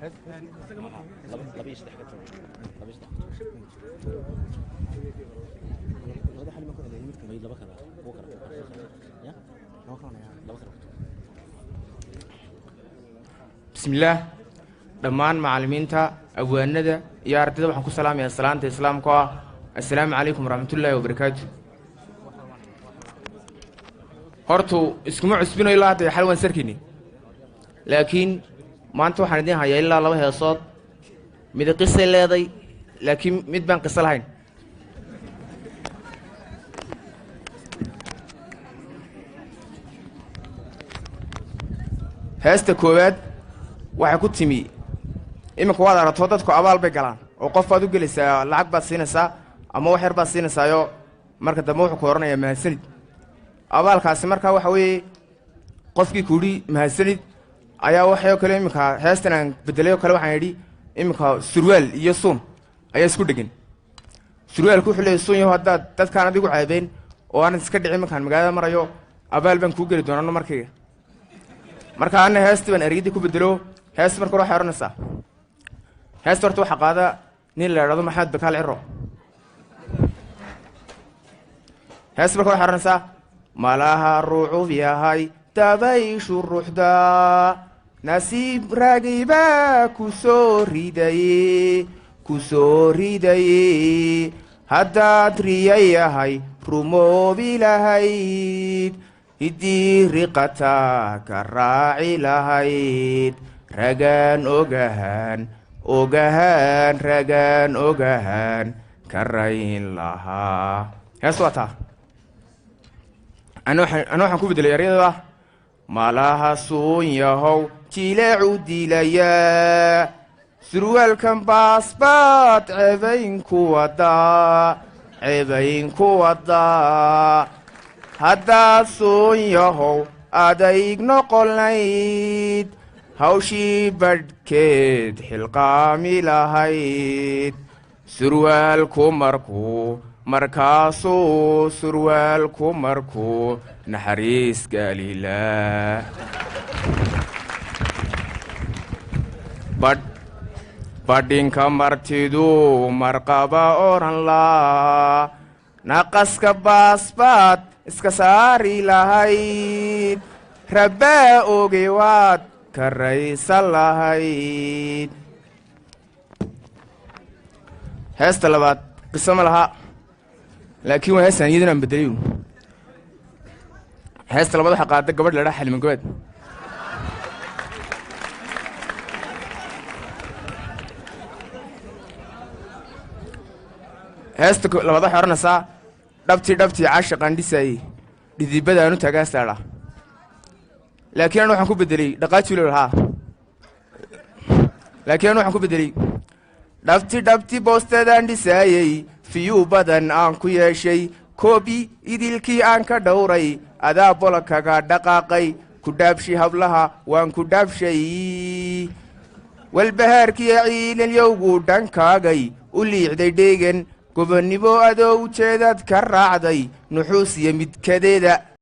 Laba iyo saddex ka tuur, laba iyo saddex ka tuur. Labada xali ma ku celiyay midka? May, laba kale, kuwa kale, kuwa kale ya. Laba kalena. Laba kale ka tuur. Bismillaah. Dhammaan macallimiinta, abwaanada iyo ardayda waxaan ku salaamayaa salaanta Islaamka oo ah assalaamu calaykum waraxmatullaahi wabarakaatu. Hortu iskuma cusbino, ilaa hadda xal waan sarkini, laakiin maanta waxaan idiin hayaa ilaa laba heesood. Mid qisay leeday, laakiin mid baan qiso lahayn. Heesta koowaad waxay ku timi, iminka waad aragtoo, dadku abaal bay galaan oo qof baad u gelaysaa, lacag baad siinaysaa ama wax yar baad siinaysaayo, marka dambe wuxuu ku odhanayaa mahadsanid. Abaalkaasi markaa waxa weeye qofkii ku yidhi mahadsanid ayaa waxayoo kale. Iminka heestan aan bedelay oo kale waxaan idhi, iminka surwaal iyo suun ayaa isku dhegan. Surwaalku wuxuu leeyahy, suun yahow, haddaad dadkaan adigu ceebeen oo aanad iska dhicin markaan magaalada marayo, abaal baan kuu geli doonano markayga. Marka ana heesti baan ereyadii ku bedelo. Heesta marka hore waxay odhanaysaa, heesta horta waxaa qaada nin la idhahdo Maxamed Bakaal Ciro. Heesta marka waxay odhanaysaa: malaha rucub yahay dabayshu ruuxda, nasiib raagibaa ku soo ridaye, ku soo ridaye, haddaad riya yahay rumoobi lahayd, hiddii riqataa ka raaci lahayd, ragaan ogahaan, ogahaan, ragaan ogahaan ka rayn lahaa. Hees waa taa. Ana waxaan ku bedelay eryada: malaha suun yahow jileecu dilayaa, surwaalkan baasbaad ceebayn ku wadaa, ceebayn ku wadaa, haddaad suun yahow adayg noqonayd, hawshii badhkeed xilqaami lahayd, surwaalku markuu markaasuu, surwaalku markuu naxariis galilaa, badh badhinka martidu marqaba odhan laa, naqaska baasbaad iska saari lahayd, rabbaa oge waad karaysan lahayd. Heesta labaad qiso ma laha, laakiin waa heestaan iyaduna aan bedeliy. Heesta labaad waxaa qaada gabadh la dhaha Xaliman Gobaad. Heesta labaad waxay odhanaysaa: dhabtii dhabtii caashiqaan dhisaayey, dhidibadaanu taagaastaadha. Laakiin anu waxaan ku bedelay dhaqaajulo lahaa, laakiin anu waxaan ku bedelay: dhabti dhabti boostadaan dhisaayey, fiyuu badan aan ku yeeshay, koobi idilkii aan ka dhowray, adaa bolakaga dhaqaaqay, ku dhaabshi hablaha waan ku dhaabshay, walbahaarkiyo ciilalyowgu dhankaagay u liicday, dheegan gobonnimo adoo ujeedaad ka raacday, nuxuus iyo midkadeeda.